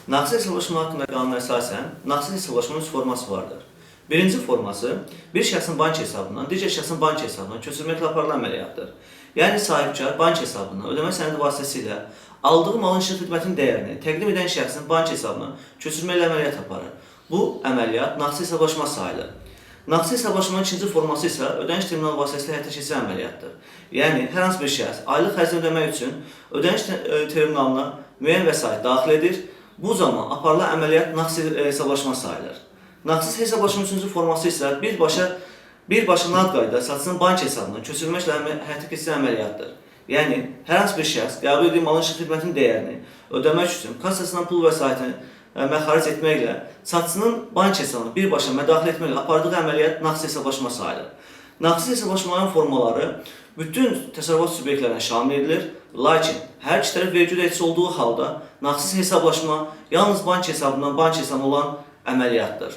Nağdsız hesablaşma haqqında qanuna əsasən nağdsız hesablaşmanın üç forması vardır. Birinci forması bir şəxsin bank hesabından digər şəxsin bank hesabına köçürməklə aparılan əməliyyatdır. Yəni sahibkar bank hesabından ödəmə sənədi vasitəsilə aldığı malın işin xidmətin dəyərini təqdim edən şəxsin bank hesabına köçürməklə əməliyyat aparır. Bu əməliyyat nağdsız hesablaşma sayılır. Nağdsız hesablaşmanın ikinci forması isə ödəniş terminalı vasitəsilə həyata keçirilən əməliyyatdır. Yəni hər hansı bir şəxs aylıq xərcini ödəmək üçün ödəniş terminalına müəyyən vəsait daxil edir. Bu zaman aparılan əməliyyat nağdsız hesablaşma sayılır. Nağdsız hesablaşmanın üçüncü forması isə birbaşa nağd qaydada satıcının bank hesabına köçürməklə həyata keçirilən əməliyyatdır. Yəni hər hansı bir şəxs qəbul etdiyi malın işin xidmətin dəyərini ödəmək üçün kassasından pul vəsaitini məxaric etməklə satıcının bank hesabına birbaşa müdaxilə etməklə apardığı əməliyyat nağdsız hesablaşma sayılır. Nağdsız hesablaşmaların formaları bütün təsərrüfat subyektlərinə şamil edilir. Lakin hər iki tərəf vergi ödəyicisi olduğu halda nağdsız hesablaşma yalnız bank hesabından bank hesabına olan əməliyyatdır.